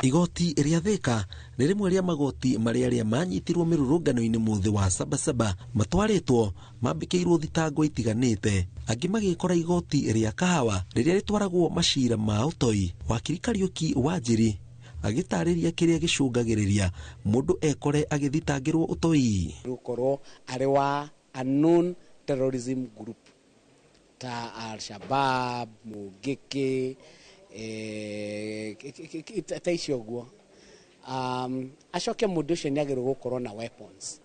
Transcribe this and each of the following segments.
Igoti rĩa Thika nĩ rĩmwe rĩa magoti marĩa arĩa manyitirwo mĩrũrũngano-inĩ mũthĩ wa Sabasaba matwarĩtwo mambĩkĩirwo thitango itiganĩte, angĩ magĩkora igoti rĩa Kahawa rĩrĩa rĩtwaragwo macira ma ũtoi. Wakiri Kariũki Wanjiri agĩtarĩria kĩrĩa gĩcũngagĩrĩria mũndũ ekore agĩthitangĩrwo ũtoi. Gũkorwo arĩ wa a known terrorism group ta Al-Shabaab, Mungiki, ta icio ũguo. Acoke mũndũ ũcio nĩ agĩrĩirwo gũkorwo na weapons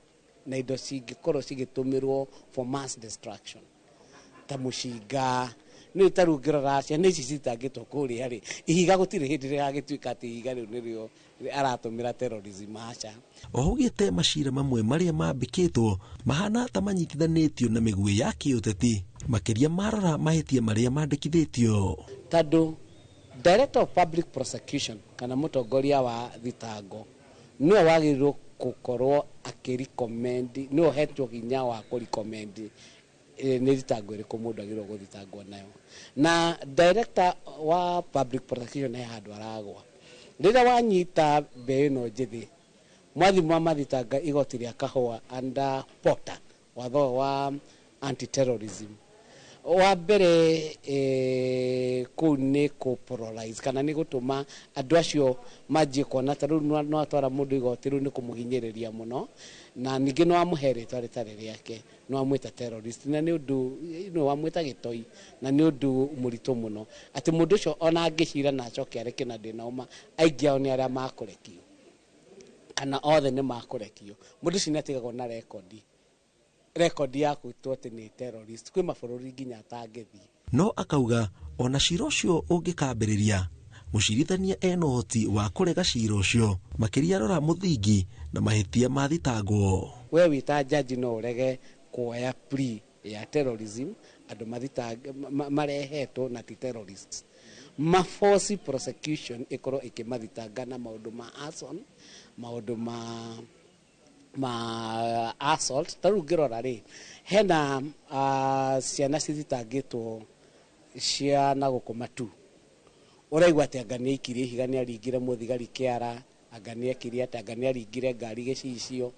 na indo cingĩkorwo cigĩtũmĩrwo for mass destruction ta mũcinga. Nĩ ta rĩu ũngĩrora ciana ici citangĩtwo kũrĩa rĩ, ihiga gũtirĩ hĩndĩ rĩgagĩtuĩka atĩ ihiga rĩu nĩrĩo aratũmĩra terrorism, aca. Oho augĩte macira mamwe marĩa mambĩkĩtwo mahana ta manyitithanĩtio na mĩguĩ ya kĩũteti, makĩria marora mahĩtia marĩa mandĩkithĩtio. Tondũ Director of Public Prosecution kana mũtongoria wa thitango nĩwe wagĩrĩirwo gũkorwo akĩrecommend, nĩwe ũhetwo hinya wa kũrecommend nĩ thitango ĩrĩkũ mũndũ agĩrĩirwo gũthitangwo nayo. Na Director wa Public Prosecution he handũ aragwa rĩrĩa wanyita mbeũ ĩno njĩthĩ, mwathi mwamathitanga igoti rĩa Kahũa under POTA, watho wa anti terrorism. Wa mbere, kũu nĩ kũ polarize kana nĩ gũtũma andũ acio manjie kuona ta rĩu no atwara mũndũ igoti rĩu nĩ kũmũhinyĩrĩria mũno, na ningĩ nĩ wamũhe rĩtwa rĩtarĩ rĩake, nĩ wamwĩta terrorist, na nĩ ũndũ nĩ wamwĩta gĩtoi, na nĩ ũndũ mũritũ mũno atĩ mũndũ ũcio ona angĩcira na acoke areke, na ndĩna ũma aingĩ ao nĩ arĩa makũrekio kana othe nĩ makũrekio. Mũndũ ũcio nĩ atigagwo na rekondi ya gwĩtwo atĩ nĩ terrorist kwĩ mabũrũri nginya atangĩthiĩ. No akauga ona cira ũcio ũngĩkambĩrĩria, mũcirithania ena ũhoti wa kũrega cira ũcio, makĩria rora mũthingi na mahĩtia mathitangwo. We wĩ ta jaji no ũrege kuoya plea ya terrorism andũ marehetwo na ti terrorists, maforce prosecution ĩkorwo ĩkĩmathitanga na maũndũ ma arson, maũndũ ma assault. Ta rĩu ngĩrora rĩ, hena ciana cithitangĩtwo cia na gũkũ matu, ũraigua atĩ anga nĩ aikirie ihiga, nĩ aringire mũthigari kĩara, anga nĩ ekire atĩ, anga nĩ aringire ngari gĩcicio.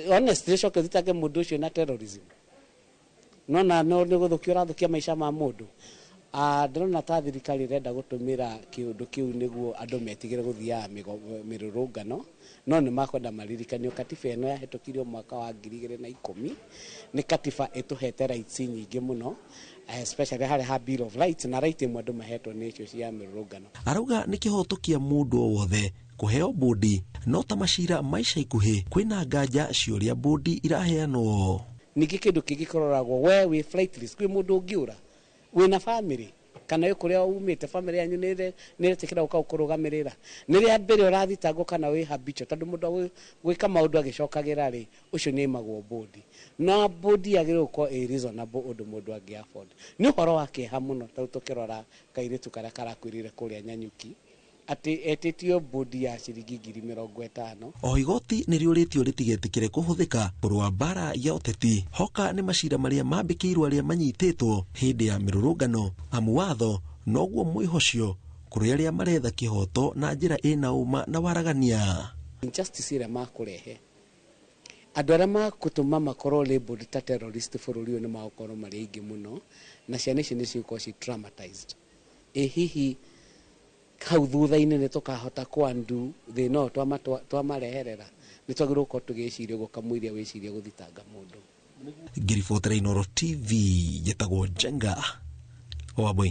Honestly, ũcoke ũthitange mũndũ ũcio na terrorism, nona no nĩ gũthũkia ũrathũkia maica ma mũndũ. Ndĩrona ta thirikari ĩrenda gũtũmĩra kĩũndũ kĩu nĩguo andũ metigĩre gũthiaga mĩrũrũngano, no nĩ makwenda maririkanio katiba ĩno yahĩtũkirio mwaka wa 2010 nĩ katiba ĩtũhete rights nyingĩ mũno, especially harĩa ha Bill of Rights, na right ĩmwe andũ mahetwo nĩ icio cia mĩrũrũngano. Arauga nĩ kĩhoto kĩa mũndũ o wothe kũheo bũndi, no ta macira ma ica ikuhĩ kwĩna nganja cia ũrĩa bũndi iraheanwo. Ningĩ kĩndũ kĩngĩ kĩroragwo, we wĩ flight risk, kwĩ mũndũ ũngĩũra, wĩna family kana wĩ kũrĩa umĩte, family yanyu nĩ ĩretĩkĩra gũka gũkũrũgamĩrĩra, nĩ rĩa mbere ũrathitangwo kana wĩ habitual, tondũ mũndũ gwĩka maũndũ agĩcokagĩra rĩ, ũcio nĩ aimagwo bũndi, na bũndi yagĩrĩirwo gũkorwo ĩ reasonable ũndũ mũndũ angĩ afford. Nĩ ũhoro wa kĩeha mũno ta rĩu tũkĩrora kairĩtu karĩa karakuĩrĩire kũrĩa Nyanyuki, atĩ etĩtio bũndi ya ciringi 50,000. O igoti nĩ rĩũrĩtio rĩtigetĩkĩre kũhũthĩka kũrũa mbara ya ũteti hoka nĩ macira marĩa mambĩkĩirwo arĩa manyitĩtwo hĩndĩ ya mĩrũrũngano, amu watho noguo mwĩhocio kũrĩ arĩa maretha kĩhoto na njĩra ĩna ũma na waragania. Injustice ĩrĩa makũrehe, andũ arĩa makũtũma makorwo labeled ta terrorist bũrũri ũyũ nĩ magũkorwo marĩ aingĩ mũno, na ciana ici nĩ cigũkorwo ci traumatized. Ĩ hihi hau thutha-inĩ nĩ tũkahota kwandu thĩna ũyũ twamareherera? Nĩ twagĩrĩirwo gũkorwo tũgĩciria ũguo kamũiria wĩcirie gũthitanga mũndũ. Ngĩribotera Inooro TV, njĩtagwo Njenga Wambui.